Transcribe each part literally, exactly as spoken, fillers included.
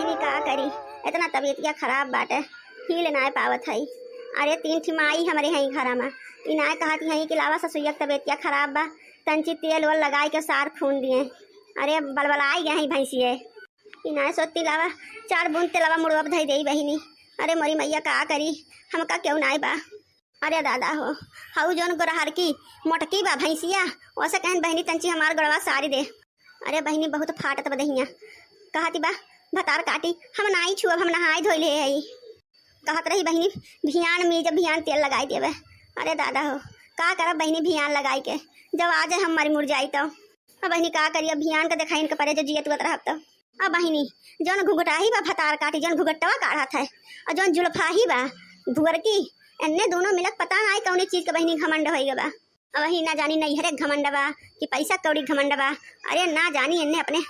बहिनी का करी, इतना तबीयतिया खराब बाटे, हिल नाय पावत हई। अरे तीन ठी माई हमरे हई घरा मा, ई नाय कहती हई कि लावा ससुइया के तबीयतिया खराब बा, तंची तेल ओल लगाई के सार फून दिए। अरे बलबलाई गए हई भैंसिए। ई नाय सोचती लावा चार बूंद तेलवा मुड़वा पे धई देई बहिनी। अरे मोरी मैया का करी, हमका केहू नाय बा। अरे दादा हो, हऊ जौन गोरहरकी मोटकी बा भैंसिया, ओसे कहन बहिनी तंची हमार गोड़वा सारी दे। अरे बहिनी बहुत फाटत बा देहिया। कहती बा भतार काटी, हम नाई छुअब, हम नहाई धोई ले हई। कहत रही बहिनी भियान में जब भियान तेल लगाई देवे। अरे दादा हो, का करब बहिनी भियान लगाई के, जब आ जाए हम मरी मुर जाई तो। अब बहिनी का करी, अब भियान के देखाइन के परे जो जियत उगत रहब तो। अब बहिनी जौन घुघटाही बा भतार काटी, जौन घुघटवा काढ़त है, और जौन जुल्फाही बा भुअरकी, एन्ने दोनों मिलक पता नाई कौने चीज के बहिनी घमंड होई बा। अब वही ना जानी नैहरे घमंड बा कि पैसा कौड़ी घमंड बा। अरे ना जानी एन्ने अपने,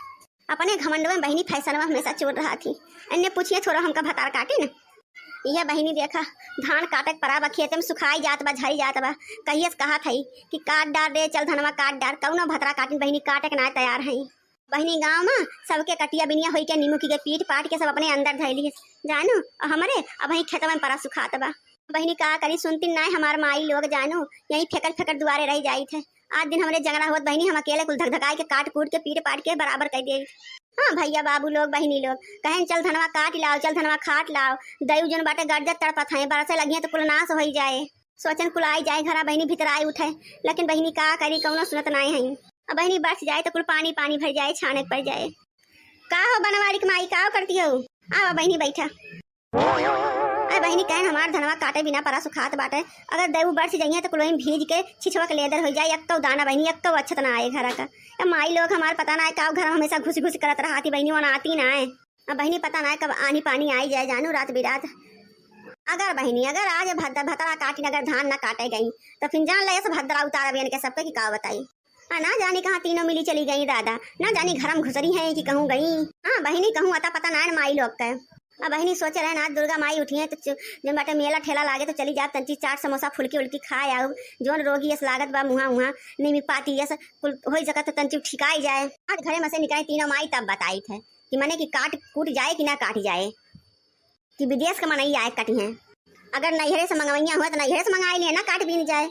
अपने घमंड में बहिनी फैसनवा हमेशा चोर रहा थी। एन्ने पूछिए थोड़ा हमका भतार काटी न। इहे बहिनी देखा धान काटे के परा बा, खेते में सुखाई जात बा, झरी जात बा। कहिए से कहत हई कि काट डार रे, चल धनवा काट डार, कौनो भतरा काटिन बहिनी काटे के ना तैयार हई। बहिनी गाँव में सबके कटिया बिनिया होई के निमुकी के पीट पाट के सब अपने अंदर धैली है, जानू, और हमरे अब वही खेतवा में परा सुखात बा। बहिनी का करी, सुनती नाय हमार माई लोग, जानू, यही फेकट फेकट दुआरे रह जाई थे। आज दिन हमरे जंगला होत बहिनी, हम अकेले कुल धकधकाई के काट कूट के पीट पाट के बराबर कर दिए। हाँ भैया बाबू लोग, बहिनी लोग, कहन चल धनवा काट लाओ, चल धनवा खाट लाओ, दयू जन बाटे गर्जत तड़पत हैं, बरसे लगिए तो कुल नाश होई जाए। सोचन कुल आई जाए घरा बहिनी भीतर आई उठे, लेकिन बहिनी का करी, कौनो सुनत नाय हई। अब बहिनी बरस जाए तो कुल पानी पानी भर जाए, छाने के पड़ जाए। का हो बनवारी के माई, का करती हो? आवा बहिनी बैठा। अरे बहिनी कहन हमार धनवा काटे बिना परा सुखात बाटे, अगर दयू बरस जाइए तो कुल वहीं भीज के छिछवा के लेदर हो जाए, एक्को दाना बहिनी एक्को अच्छत ना आए घरा का। ए माई लोग हमार पता ना है का घर में हमेशा घुस घुस करत रहती बहिनी, वो ना आती ना है। अब बहिनी पता ना है कब आनी पानी आई जाए जानू रात बिरात। अगर बहिनी अगर आज भद्र भतरा काटिन अगर धान ना काटे गई तो फिर जान ले ऐसे भद्रा उतारब इनके सबके कि का बताई। आ ना जानी कहाँ तीनों मिली चली गई दादा, ना जानी घर में घुसरी हैं कि कहूँ गई। हाँ बहिनी कहूँ अता पता ना है माई लोग के। अब बहिनी सोचे रहे ना दुर्गा माई उठिए तो चु-, जौन बाटे मेला ठेला लागे तो चली जाब तंची चाट समोसा फुलकी उलकी खाए आउब। जौन रोगी यस लागत बा मुहा उहा निमी पाती यस कुल होई सकत तो तंची ठिकाई जाए। आज घरे में से निकले तीनों माई तब बताई थे कि मने कि काट कूट जाए कि ना काट जाए कि विदेश के मनई आए कटी हैं। अगर नैहरे से मंगवैया हुआ तो नैहरे से मंगाई लिए ना काट बीन जाए।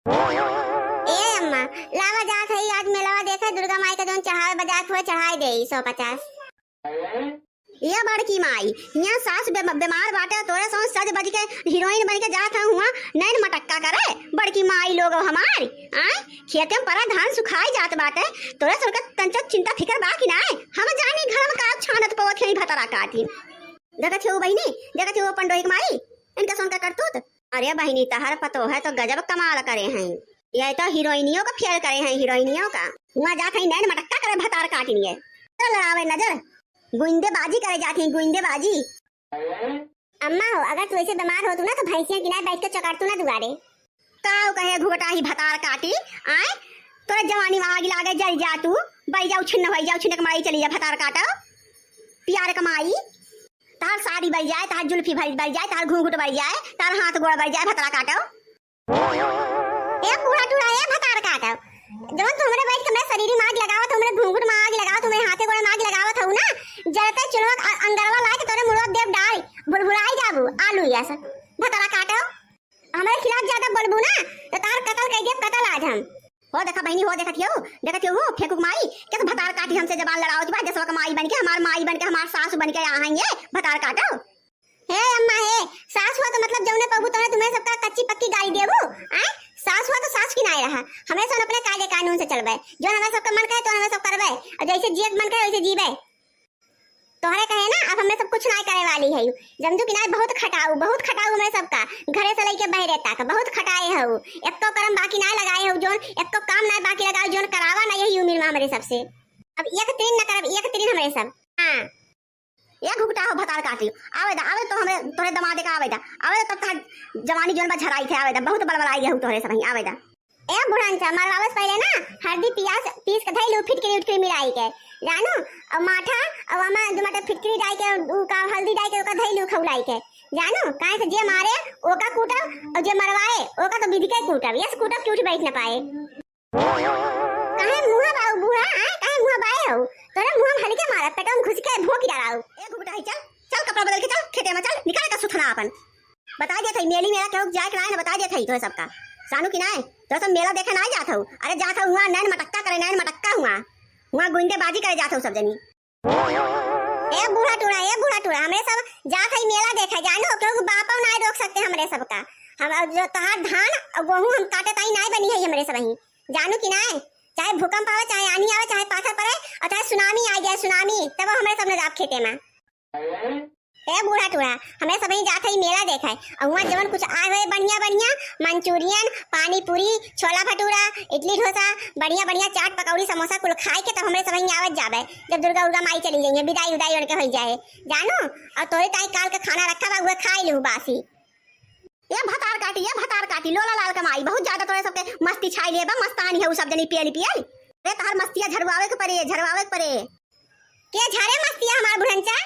ए अम्मा, लावा जात हई आज मेलवा देखे दुर्गा माई के जौन चढ़ावे बजात हुए चढ़ाई दे सौ पचास। ये बड़की माई, यहाँ सास बे-, बीमार बाटे, तोरे सौ सज बज के हीरोइन बन के जात हूँ हुआ, नैन मटक्का करे, बड़की माई लोग हमार, आय, खेते में परा धान सुखाई जात बाटे, तोरे सौ के तंचो चिंता फिकर बा कि नाय? हम जानी घर में का छानत पवत हैं भतरा काटी। देखत हो बहिनी, देखत हो पंडोही के माई, इनका सुन के करतूत। अरे बहिनी, तहर पतोह तो गजब कमाल करे हैं। ये तो हीरोइनियों का फेल करे हैं, हीरोइनियों का। हुआ जात हैं नैन मटक्का करे भतार काटिन ये। चल लड़ावे नजर। गुइंदेबाजी करे जात हैं, गुइंदेबाजी। अम्मा हो, अगर तू ऐसे बीमार हो तू ना तो भैंसिया किनारे बैठ के चकरतू ना दुआरे। काव कहे घुघटाही भतार काटी, आय? तोरे जवानी में आग लागे जल जा तू, बल जाऊ छिन्न होई जाऊ छिन्न के माई चली जा भतार काटो। प्यार के माई, तार साड़ी बल जाए, तार जुल्फी भर बल जाए, तार घूंघट बल जाए, तार हाथ गोड़ बल जाए भतार काटो। ए बूढ़ा टूढ़ा, ए भतार काटब। जवन तू हमरे बैठ के हमरे शरीर में आग लगावत, हमरे घूंघट में आग लगावत, हमरे हाथे गोड़े में आग लगावत हऊ ना, जरते चुल्हा अ-, अंगरवा लाए के तोरे मुड़वा देव डाल, भुरभुराई जाबू, आलू यस। भतार काटब। हमरे खिलाफ ज्यादा बोलबू ना, तो तार कत्ल कई देब, कत्ल आज हम। हो देखा बहिनी, हो देखत हियो, देखत हियो, हो फेंकू के माई, कैसे भतार काटी हमसे जबान लड़ावत बा, जसवा के माई बन के, हमार माई बन के, हमार सासू बन के यहाँ ये भतार काटो। हे अम्मा हे, सास हुआ तो मतलब जौने पबू तौने तुम्हें सबका कच्ची पक्की गाली देबू, आय? सास हुआ तो सास की नाय रहा, हमरे सन अपने कायदे कानून से चलबे, जो हमरे सबका मन करे तो हमरे सब करबे, और जैसे जिए के मन करे वैसे जीबे। तोहरे कहे ना, अब हमरे सब कुछ नाय करे वाली है, समझू कि नाय? बहुत खटाऊ, बहुत खटाऊ हमरे सबका, घरे से लेके बहरे तक बहुत खटाए हऊ, एक्को करम बाकी नाय लगाए हऊ, जोन एक्को काम नाय बाकी लगाए, जोन करावा नाय यही उम्र में हमरे सबसे। अब एक तिरिन न करब, एक तिरिन हमरे सब। हाँ। ए घुघटा हो भतार काटी, आवे दा, आवे तो हमरे तोहरे दमादे का आवे दा, आवे दा तब तहार जवानी जोन बा झराई थे, आवे दा, बहुत बलबलाई गए हऊ तोहरे सबही, आवे दा। ए बुढ़नचा, मरवावे से पहिले ना हरदी पियाज पीस के धइलू, फिटकरी उटकरी मिलाई के, जानू, और माठा, और ओमा दो माठा फिटकरी डाल के, उ का हल्दी डाल के ओका धइलू खौलाई के, जानू, काहे से जे मारे ओका कूटब, और जे मरवाए ओका तो विधि के कूटब, यस कूटब कि उठ बैठ न पाए। काहे मुँह बा उ बूढ़ा, आय? काहे मुँह बाए हो, तोरे मुँह में हल्के मारब, पेटवा में घुस के भोंक डालब। ए घुघुटाही, चल, चल कपड़ा बदल के चल, खेते में चल, निकाल के सुथना आपन। बताइ देत हई, मेली मेला केहू जाए के नाहीं ना, बताइ देत हई तोरे सबका। जानू कि नाहीं, तोरे सब मेला देखे नाहीं जात हऊ। अरे जात हऊ हुआँ नैन मटक्का करे, नैन मटक्का हुआँ। हुआँ गुंडेबाजी करे जात हऊ सब जनी। ए बूढ़ा टूरा, ए बूढ़ा टूरा, हमरे सब जात हई मेला देखे, जानू, केहू के बापो नाहीं रोक सकते हमरे सबका। हम अब जो तोहार धान अउर गोहूँ हम काटे ताई नाहीं बनी हई हमरे सबही। जानू कि नाहीं, चाहे भूकंप आवे, चाहे आनी आवे, चाहे पाथर पड़े अउर चाहे सुनामी आइ जाए, सुनामी, तबो हमरे सब न जाब खेते में। ए बूढ़ा टूरा, हमरे सबही जात हई मेला देखे, अउर हुआँ जवन कुछ आए होए बढ़िया बढ़िया, मंचूरियन, पानी पूरी, छोला भटूरा, इडली डोसा, बढ़िया बढ़िया चाट पकौड़ी समोसा कुल खाइ के तब हमरे सबही आवत जाबे, जब दुर्गा उर्गा माई चली जइहें, बिदाई उदाई उनके होइ जाए, जानू, अउर तोरे ताई काल के खाना रखा बा, उहे खाइ लिहू बासी। ए भतार काटी, ए भतार काटी, लोला लाल कमाई, बहुत ज्यादा तोरे सबके मस्ती छाइ लिए बा, मस्तानी हऊ सब जनी पियली पियली। अरे तोहार मस्तिया झरवावे के परे, झरवावे के परे। के झरे मस्तिया हमार बुढ़नचा?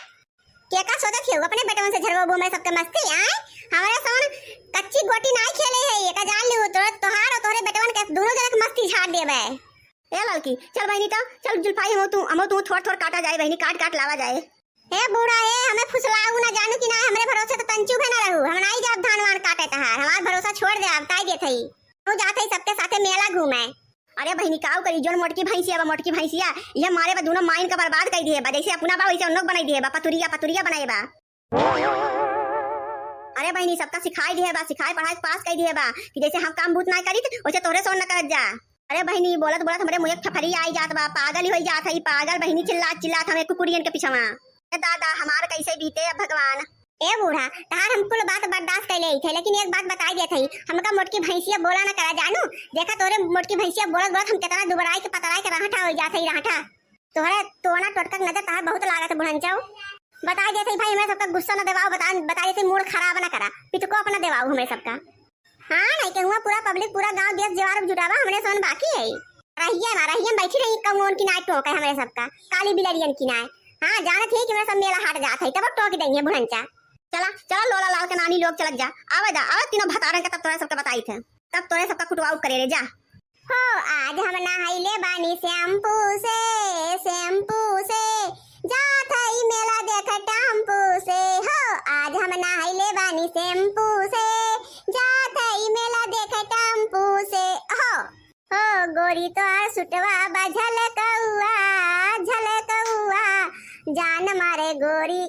के का सोचत हियो अपने बेटवन से झरवाबू हमरे सबके मस्ती, आय? हमरे सोन कच्ची गोटी नाहीं खेले है, एका जान लिहू, तोरे, तोहार अउर तोहरे बेटवन के दुनो जने के मस्ती झाड़ देबे। ए ललकी, चल बहिनी त, चल जुल्फाई, हमहू तू, हमहू तू थोड़ थोड़ काटा जाए बहिनी, काट काट लावा जाए। हे बूढ़ा, हे, हमें फुसलाऊ ना, जानू कि ना, हमरे भरोसे तो तंचू भी ना रहू। हम नाहीं जाब धान वान काटे तहार, हमार भरोसा छोड़ दे, अब ताई देत हई। तू जात हई सबके साथे मेला घूमे। अरे बहिनी, काऊ करी, जोन मोटकी भैंसिया बा, मोटकी भैंसिया, ये मारे बा, दोनों माइन का बर्बाद कर दिए बा, जैसे अपना बा वैसे उन्नों बनाई दिए बा, पतुरिया, पतुरिया बनाए बा। अरे बहिनी, सबका सिखाई दिए बा, सिखाई पढ़ाई पास कर दिए बा कि जैसे हम काम बूत ना करी, वैसे तोहरे सोन न करत जा। अरे बहिनी, बोलत बोलत हमरे मुँह एक फफरी आई जात बा, पागल ही होई जात है, ई पागल बहिनी चिल्लात चिल्लात हमें कुकुरियन के पिछवा। ए दादा, हमार कैसे बीते अब भगवान। ए बूढ़ा, तहार हम कुल बात बर्दाश्त कर लेत है, लेकिन एक बात बताई देत हई, हमका मोटकी भैंसिया बोला न करा जानू। देखा तोरे मोटकी भैंसिया बोलत बोलत हम कितना दुबराई के पतराई के रहठा हो जात हई, रहठा। तोहरे टोना टोटका के नजर तहार बहुत लागत है बुढ़नचऊ। बताई देत हई भाई, हमरे सबका गुस्सा न देवाओ, बता, बताई देत हई मूड खराब न करा, पिटको अपना देवाओ हमरे सबका। हाँ, नहीं के हुआ पूरा पब्लिक, पूरा गांव, देश, जवार जुटावा, हमरे सोन बाकी है। रहिया ना, रहिया में बैठी रही, कौन की नाय टोके हमरे सबका, काली बिलरियन की नाय। हाँ, जानत ही कि हमरे सब मेला हाट जात है, तब टोक देंगे बुढ़नचा। चला, चला लोला लाल के नानी लोग चलत जा, आवे दा, आवे तीनों भतारन के तब तोरे सबके बताई थे, तब तोरे सबका कुटवाऊ करे रे जा। हो, आज हम नहाइले बानी शैम्पू से, शैम्पू से, जात हई मेला देखे टेम्पू से। हो, आज हम नहाइले बानी शैम्पू से, जात हई मेला देखे टेम्पू से। हो, हो, गोरी तोहार सुटवा बझल